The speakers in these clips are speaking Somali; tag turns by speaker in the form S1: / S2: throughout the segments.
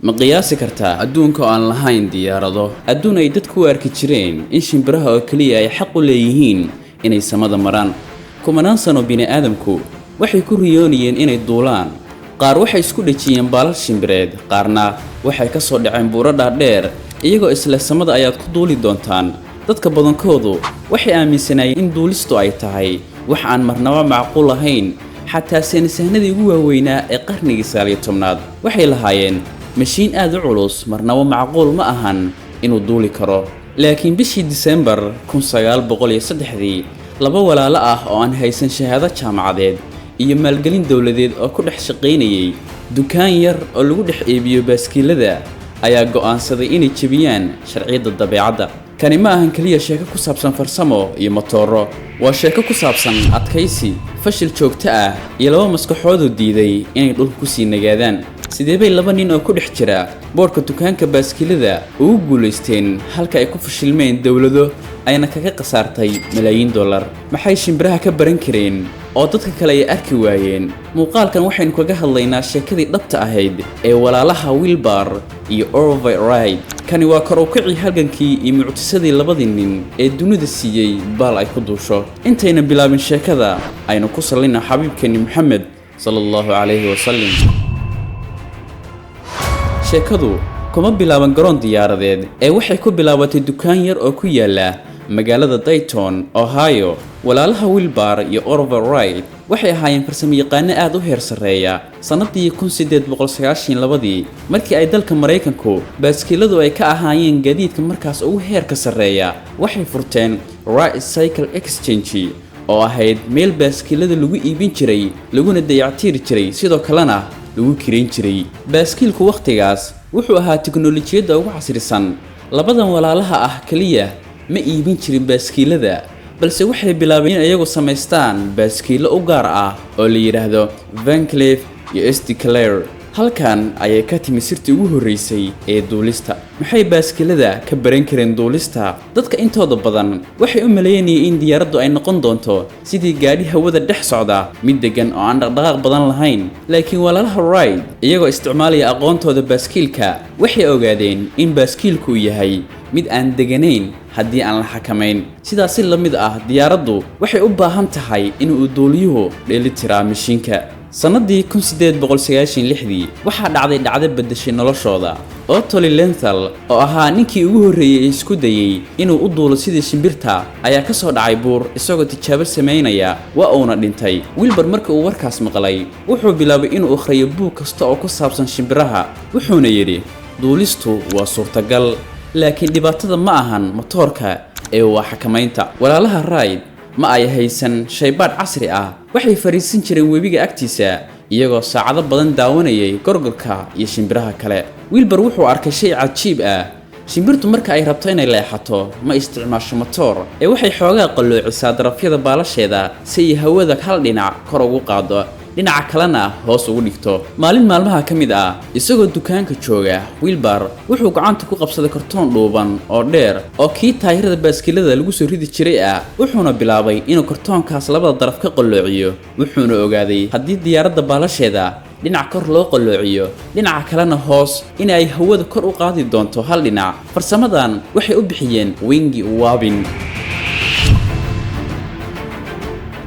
S1: Ma qiyaasi kartaa adduunka oo aan lahayn diyaarado, adduun ay dadku u arki jireen in shimbiraha oo keliya ay xaq u leeyihiin inay samada maraan? Kumanaan sano bini'aadamku waxay ku riyoonayeen inay duulaan. Qaar waxay isku dhejiyeen baalal shimbireed, qaarna waxay ka soo dhaceen buuro dhaadheer iyagoo isle samada ayaad ku duuli doontaan. Dadka badankoodu waxay aaminsanaayeen in duulistu ay tahay wax aan marnaba macquul ahayn. Xataa saynisahanadii ugu waaweynaa ee qarnigii 19aad waxay lahaayeen mashiin aad u culus marnaba macquul ma ahan inuu duuli karo. Laakiin bishii Disembar 1903dii, laba walaalo ah oo aan haysan shahaado jaamacadeed iyo maalgelin dowladeed oo ku dhex shaqaynayay dukaan yar oo lagu dhex iibiyo baaskiilada ayaa go'aansaday inay jebiyaan sharciyadda dabeecadda. Kani ma ahan keliya sheeko ku saabsan farsamo iyo matooro. Waa sheeko ku saabsan adkaysi, fashil joogto ah iyo laba maskaxoodoo diiday inay dhulka kusii nagaadaan. Sidee bay laba nin oo ku dhex jira boodhka dukaanka baaskiilada ugu guulaysteen halka ay ku fashilmeen dowlado ayna kaga khasaartay malaayiin dollar? Maxay shimbiraha ka baran kareen oo dadka kale ay arki waayeen? Muuqaalkan waxaynu kaga hadlaynaa sheekadii dhabta ahayd ee walaalaha Wilbur iyo Orville Wright. Kani waa kor u kicii halgankii iyo mucjisadii labadii nin ee dunida siiyey baal ay ku duusho. Intayna bilaabin sheekada, aynu ku sallina xabiibkeeni Moxamed sala Allahu calayhi wasalim. Sheekadu kuma bilaaban garoon diyaaradeed ee waxay ku bilaabatay dukaan yar oo ku yaala magaalada Dayton, Ohio. Walaalaha Wilbur iyo Orville Wright waxay ahaayeen farsamayaqaano aad u heer sarreeya. Sannadii 1892dii, markii ay dalka Maraykanku baaskiiladu ay ka ahaayeen gaadiidka markaas ugu heerka sarreeya, waxay furteen Wright Cycle Exchange oo ahayd meel baaskiilada lagu iibin jiray, laguna dayactiri jiray, sidoo kalena lagu kirayn jiray. Baaskiilku wakhtigaas wuxuu ahaa tiknoolajiyadda ugu casrisan. Labadan walaalaha ah keliya ma iibin jirin baaskiilada, balse waxay bilaabeen in iyagu samaystaan baaskiilo u gaar ah oo la yidhaahdo Vancleave iyo St Clair. Halkan ayay ka timi sirtii ugu horreysay ee duulista. Maxay baaskiilada ka baran kareen duulista? Dadka intooda badan waxay u maleynayeen in diyaaraddu ay noqon doonto sidii gaadhi hawada dhex socda, mid deggan oo aan dhaqdhaqaaq badan lahayn. Laakiin walaalaha Wright, iyagoo isticmaalaya aqoontooda baaskiilka, waxay ogaadeen in baaskiilku uu yahay mid aan deganayn haddii aan la xakamayn. Sidaas si la mid ah, diyaaraddu waxay u baahan tahay inuu duuliyuhu dheelitiraa mishiinka. Sannadii 1896dii waxaa dhacday dhacdo beddeshay noloshooda. Otto Lilienthal, oo ahaa ninkii ugu horreeyey ee isku dayey inuu u duulo sidii shimbirta, ayaa ka soo dhacay buur isagoo tijaabo samaynaya, waa uuna dhintay. Wilbur markii uu warkaas maqlay, wuxuu bilaabay inuu akhriyo buug kasta oo ku saabsan shimbiraha, wuxuuna yidhi: "Duulistu waa suurtagal, laakiin dhibaatada ma ahan matoorka ee waa xakamaynta." Walaalaha Wright ma ay haysan shaybaadh casri ah. Waxay fadhiisan jireen webiga agtiisa iyagoo saacado badan daawanayay gorgorka iyo shimbiraha kale. Wilbur wuxuu arkay shay cajiib ah: shimbirtu marka ay rabto inay leexato ma isticmaasho matoor ee waxay xoogaa qalloocisaa darafyada baalasheeda si ay hawada hal dhinac kor ugu qaado, dhinaca kalena hoos ugu dhigto. Maalin maalmaha ka mid ah, isagoo dukaanka jooga, Wilbur wuxuu gacanta ku qabsaday kartoon dhuuban oo dheer oo kii taayirada baaskiilada lagu soo ridi jiray ah, wuxuuna bilaabay inuu kartoonkaas labada daraf ka qalloociyo. Wuxuuna ogaaday haddii diyaaradda baalasheeda dhinac kor loo qalloociyo, dhinaca kalena hoos, in ay hawada kor u qaadi doonto hal dhinac. Farsamadan waxay u bixiyeen wing warping.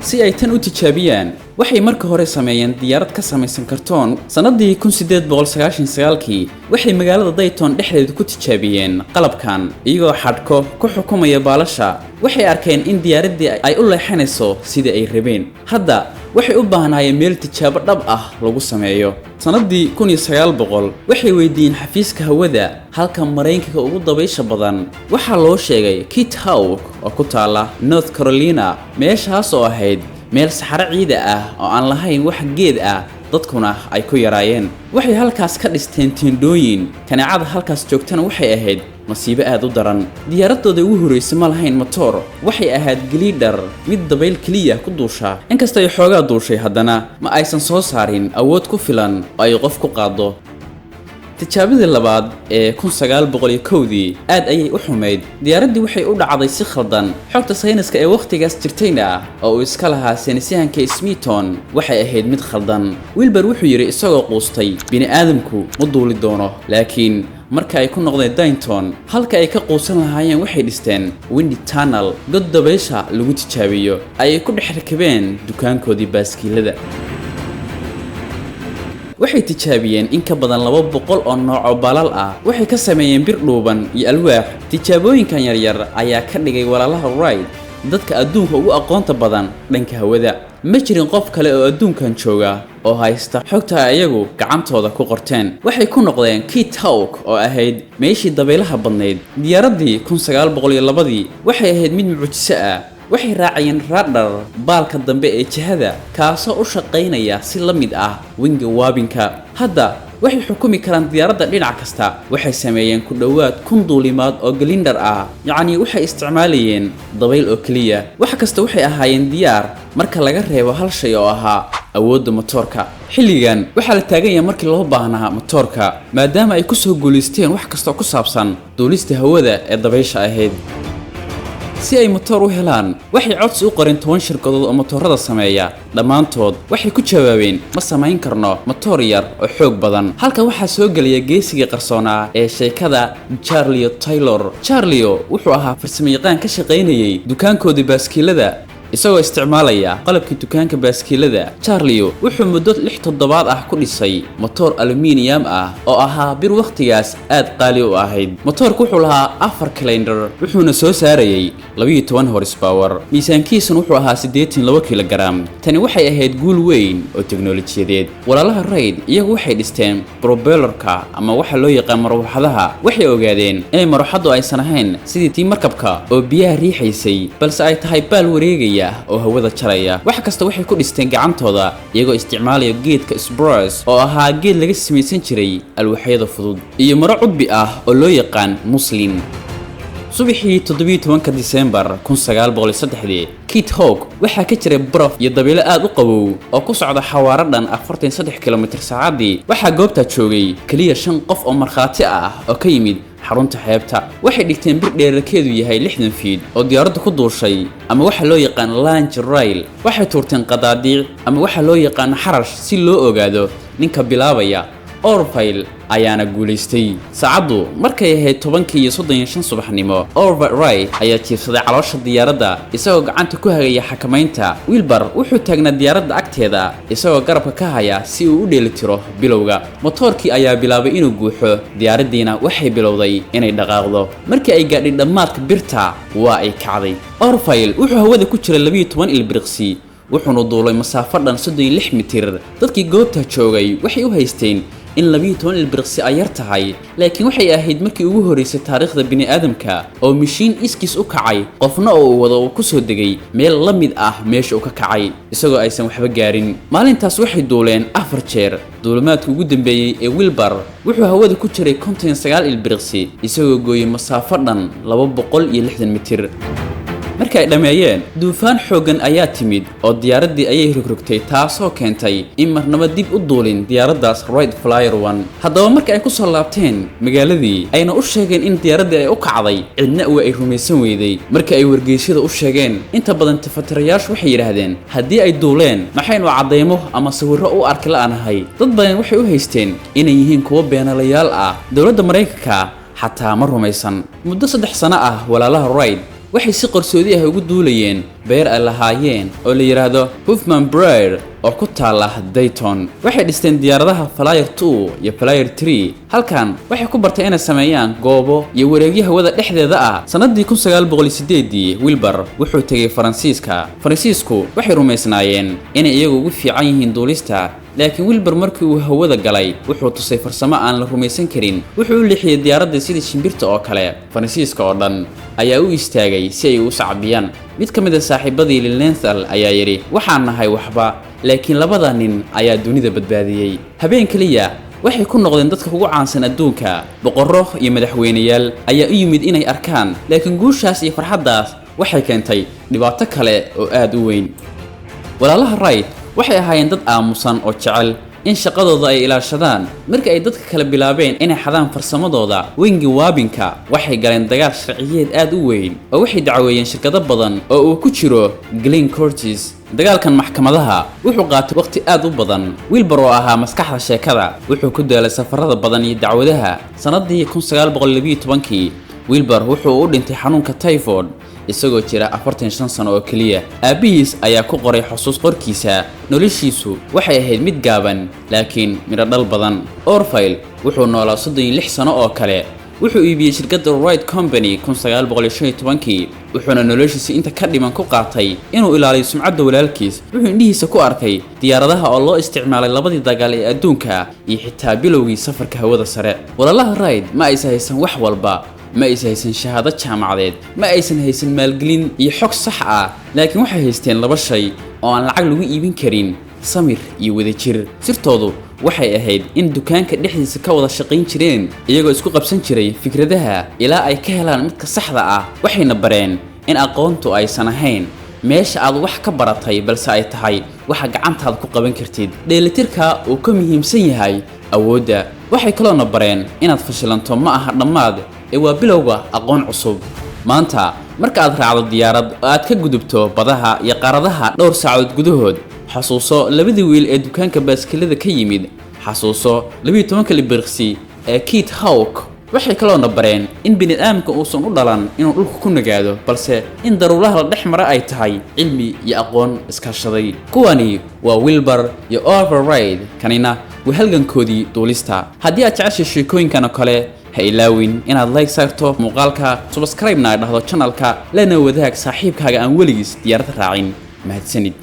S1: Si ay tan u tijaabiyaan, waxay marka hore sameeyeen diyaarad ka samaysan kartoon. Sannadii 1899kii waxay magaalada Dayton dhexdeeda ku tijaabiyeen qalabkan iyagoo xadhko ku xukumaya baalasha. Waxay arkeen in diyaaraddii ay u leexanayso sidii ay rabeen. Hadda waxay u baahnaayeen meel tijaabo dhab ah lagu sameeyo. Sannadii 1900 waxay weydiiyeen xafiiska hawada halka Maraykanka ugu dabaysha badan. Waxaa loo sheegay Kitty Hawk oo ku taala North Carolina, meeshaas oo ahayd meel saxaro ciida ah oo aan lahayn wax geed ah, dadkuna ay ku yaraayeen. Waxay halkaas ka dhisteen teendhooyin. Kaneecada halkaas joogtana waxay ahayd masiibo aad u daran. Diyaaradooda ugu horreysay ma lahayn matoor. Waxay ahayd glider, mid dabayl keliya ku duusha. Inkasta ay xoogaa duushay, haddana ma aysan soo saarin awood ku filan oo ay qof ku qaado. Tijaabadii labaad ee 1901-dii aad ayay u xumayd. Diyaaraddii waxay u dhacday si khaldan. Xogta sayniska ee wakhtigaas jirtayna, oo uu iska lahaa saynisyahanka Smithson, waxay ahayd mid khaldan. Wilber wuxuu yidhi isagoo quustay, "Bini'aadamku ma duuli doono." Laakiin marka ay ku noqdeen Dayton, halka ay ka quusan lahaayeen, waxay dhisteen wind tunnel, god dabaysha lagu tijaabiyo, ayay ku dhex rakibeen dukaankoodii baaskiilada. Waxay tijaabiyeen in ka badan 200 oo nooc oo baalal ah. Waxay ka sameeyeen bir dhuuban iyo alwaax. Tijaabooyinkan yaryar ayaa ka dhigay walaalaha Wright dadka adduunka ugu aqoonta badan dhanka hawada. Ma jirin qof kale oo adduunkan jooga oo haysta xogta ay iyagu gacantooda ku qorteen. Waxay ku noqdeen Kitty Hawk, oo ahayd meeshii dabaylaha badnayd. Diyaaraddii 1902-dii waxay ahayd mid mucjiso ah. Waxay raacayeen radar baalka dambe ee jihada, kaasoo u shaqaynaya si la mid ah winga waabinka. Hadda waxay xukumi karaan diyaaradda dhinac kasta. Waxay sameeyeen ku dhowaad 1000 duulimaad oo glider ah, yacni waxay isticmaalayeen dabayl oo keliya. Wax kasta waxay ahaayeen diyaar marka laga reebo hal shay, oo ahaa awoodda matoorka. Xilligan waxaa la taagan yahay markii loo baahnaa matoorka, maadaama ay kusoo guulaysteen wax kastoo ku saabsan duulista hawada ee dabaysha ahayd. Si ay matoor u helaan, waxay codsi u qoreen 10 shirkadood oo matoorada sameeya. Dhammaantood waxay ku jawaabeen, "Ma samayn karno matoor yar oo xoog badan." Halkan waxaa soo gelaya geesigii qarsoonaa ee sheekada, Charlie Taylor. Charlie wuxuu ahaa farsamayaqaan ka shaqaynayay dukaankoodii baaskiilada. Isagoo isticmaalaya qalabkii dukaanka baaskiilada, Charlie wuxuu muddo 6 toddobaad ah ku dhisay matoor aluminium ah, oo ahaa bir wakhtigaas aad qaali u ahayd. Matoorku wuxuu lahaa afar cylinder, wuxuuna soo saarayay 12 horsepower. Miisaankiisuna wuxuu ahaa 82 kilogaram. Tani waxay ahayd guul weyn oo teknolojiyadeed. Walaalaha Wright iyagu waxay dhisteen propellerka, ama waxa loo yaqaan marwaxadaha. Waxay ogaadeen inay marwaxaddu aysan ahayn sidii tii markabka oo biyaha riixaysay, balse ay tahay baal wareegaya oo hawada jaraya. Wax kasta waxay ku dhisteen gacantooda, iyagoo isticmaalaya geedka spruce, oo ahaa geed laga samaysan jiray alwaxyada fudud, iyo maro cudbi ah oo loo yaqaan muslin. Subaxii 17-ka Disembar 1903-dii, Kitty Hawk waxaa ka jiray baraf iyo dabaylo aad u qabow oo ku socda xawaaro dhan 43 kilomitir saacaddii. Waxaa goobtaa joogay keliya shan qof oo markhaati ah oo ka yimid xarunta xeebta. Waxay dhigteen bir dheerarkeedu yahay 60 feet oo diyaaraddu ku duushay, ama waxa loo yaqaan launch rail. Waxay tuurteen qadaadiic, ama waxa loo yaqaan xarash, si loo ogaado ninka bilaabaya. Orville ayaana guulaystay. Saacaddu markay ahayd 10:35 subaxnimo, Orville Wright ayaa jiifsaday caloosha diyaaradda, isagoo gacanta ku hagaya xakamaynta. Wilbur wuxuu taagnaa diyaaradda agteeda, isagoo garabka ka haya si uu u dheelitiro. Bilowga motoorkii ayaa bilaabay inuu guuxo, diyaaraddiina waxay bilowday inay dhaqaaqdo. Markii ay gaadhay dhammaadka birta, waa ay kacday. Orville wuxuu hawada ku jiray 12 ilbiriqsi, wuxuuna duulay masaafo dhan 36 mitir. Dadkii goobta joogay waxay u haysteen in 12 ilbiriqsi ay yar tahay, laakiin waxay ahayd markii ugu horreysay taariikhda bini'aadamka oo mishiin iskiis u kacay, qofna oo uu wado uu ku soo degay meel la mid ah meesha uu ka kacay, isagoo aysan waxba gaarin. Maalintaas waxay duuleen afar jeer. Duulimaadka ugu dambeeyey ee Wilbur wuxuu hawada ku jiray 59 ilbiriqsi, isagoo gooyey masaafo dhan 260 mitir. Markii ay dhammeeyeen, duufaan xooggan ayaa timid oo diyaaraddii ayay rogrogtay, taasoo keentay in marnaba dib u duulin diyaaraddaas Wright Flyer 1. Haddaba markii ay ku soo laabteen magaaladii, ayna u sheegeen in diyaaraddii ay u kacday, cidna waa ay rumaysan weyday. Markii ay wargeysyada u sheegeen, inta badan tafatirayaashu waxay yidhaahdeen, "Haddii ay duuleen, maxaynu caddaymo ama sawirro u arki la'nahay?" Dad badan waxay u haysteen inay yihiin kuwo beenalayaal ah. Dowladda Maraykanka xataa ma rumaysan. Muddo 3 sano ah, walaalaha Wright waxay si qarsoodi ah ugu duulayeen beer ay lahaayeen oo la yidhaahdo Huffman Prairie oo ku taala Dayton. Waxay dhisteen diyaaradaha Flyer 2 iyo Flyer 3. Halkan waxay ku bartay inay sameeyaan goobo iyo wareegyo hawada dhexdeeda ah. Sanadii 1908-dii, Wilbur wuxuu tegay Faransiiska. Faransiisku waxay rumaysnaayeen inay iyagu ugu fiican yihiin duulista, laakiin Wilbur markii uu hawada galay wuxuu tusay farsamo aan la rumaysan karin. Wuxuu u leexiyey diyaaradda sidii shimbirta oo kale. Faransiiska oo dhan ayaa u istaagay si ay u sacbiyaan. Mid ka mid a saaxiibadii Lilienthal ayaa yidhi, "Waxaan nahay waxba, laakiin labada nin ayaa dunida badbaadiyey." Habeen keliya waxay ku noqdeen dadka ugu caansan adduunka. Boqorro iyo madaxweyneyaal ayaa u yimid inay arkaan. Laakiin guushaas iyo farxaddaas waxay keentay dhibaato kale oo aad u weyn. Walaalaha Wright waxay ahaayeen dad aamusan oo jecel In shaqadooda ay ilaashadaan. Marka ay dadka kale bilaabeen inay xadaan farsamadooda wing warping-ka, waxay galeen dagaal sharciyeed aad u weyn oo waxay dacweeyeen shirkado badan oo uu ku jiro Glenn Curtiss. Dagaalkan maxkamadaha wuxuu qaatay waqti aad u badan. Wilbur oo ahaa maskaxda sheekada wuxuu ku daalay safarada badan iyo dacwadaha. Sanadii 1912kii Wilbur wuxuu u dhintay xanuunka typhoid isagoo jira 45 sano oo keliya. Aabbihiis ayaa ku qoray xusuus qorkiisa: "Noloshiisu waxay ahayd mid gaaban laakiin midho dhal badan." Orville wuxuu noolaa 36 sano oo kale. Wuxuu iibiyey shirkadda Wright Company 1915kii, wuxuuna noloshiisa inta ka dhiman ku qaatay inuu ilaaliyo sumcadda walaalkiis. Wuxuu indhihiisa ku arkay diyaaradaha oo loo isticmaalay labadii dagaal ee adduunka iyo xitaa bilowgii safarka hawada sare. Walaalaha Wright ma aysan haysan wax walba. Ma aysan haysan shahaado jaamacadeed, ma aysan haysan maalgelin iyo xog sax ah, laakiin waxay haysteen laba shay oo aan lacag lagu iibin karin: samir iyo wadajir. Sirtoodu waxay ahayd in dukaanka dhexdiisa ka wada shaqayn jireen, iyagoo isku qabsan jiray fikradaha ilaa ay ka helaan midka saxda ah. Waxayna bareen in aqoontu aysan ahayn meesha aad wax ka baratay, balse ay tahay waxa gacantaada ku qaban kartid. Dheelitirka uu ka muhiimsan yahay awoodda. Waxay kaloona bareen inaad fashilanto ma aha dhammaad ee waa bilowga aqoon cusub. Maanta marka aad raacdo diyaarad oo aad ka gudubto badaha iyo qaaradaha dhowr saacadood gudahood, xasuuso labadii wiil ee dukaanka baaskilada ka yimid. Xasuuso 12-ka libirqsi ee Kitty Hawk. Waxay kaloona bareen in bini'aadamka uusan u dhalan inuu dhulka ku nagaado, balse in daruuraha la dhex mara ay tahay cilmi iyo aqoon iskaashaday. Kuwani waa Wilbur iyo Orville Wright, kanina waa halgankoodii duulista. Haddii aad jeceshay sheekooyinkan oo kale, ha ilaawin inaad like saarto muuqaalka, subscribe-na ay dhahdo channelka, lana wadaag saaxiibkaaga aan weligiis diyaarad raacin. Mahadsanid.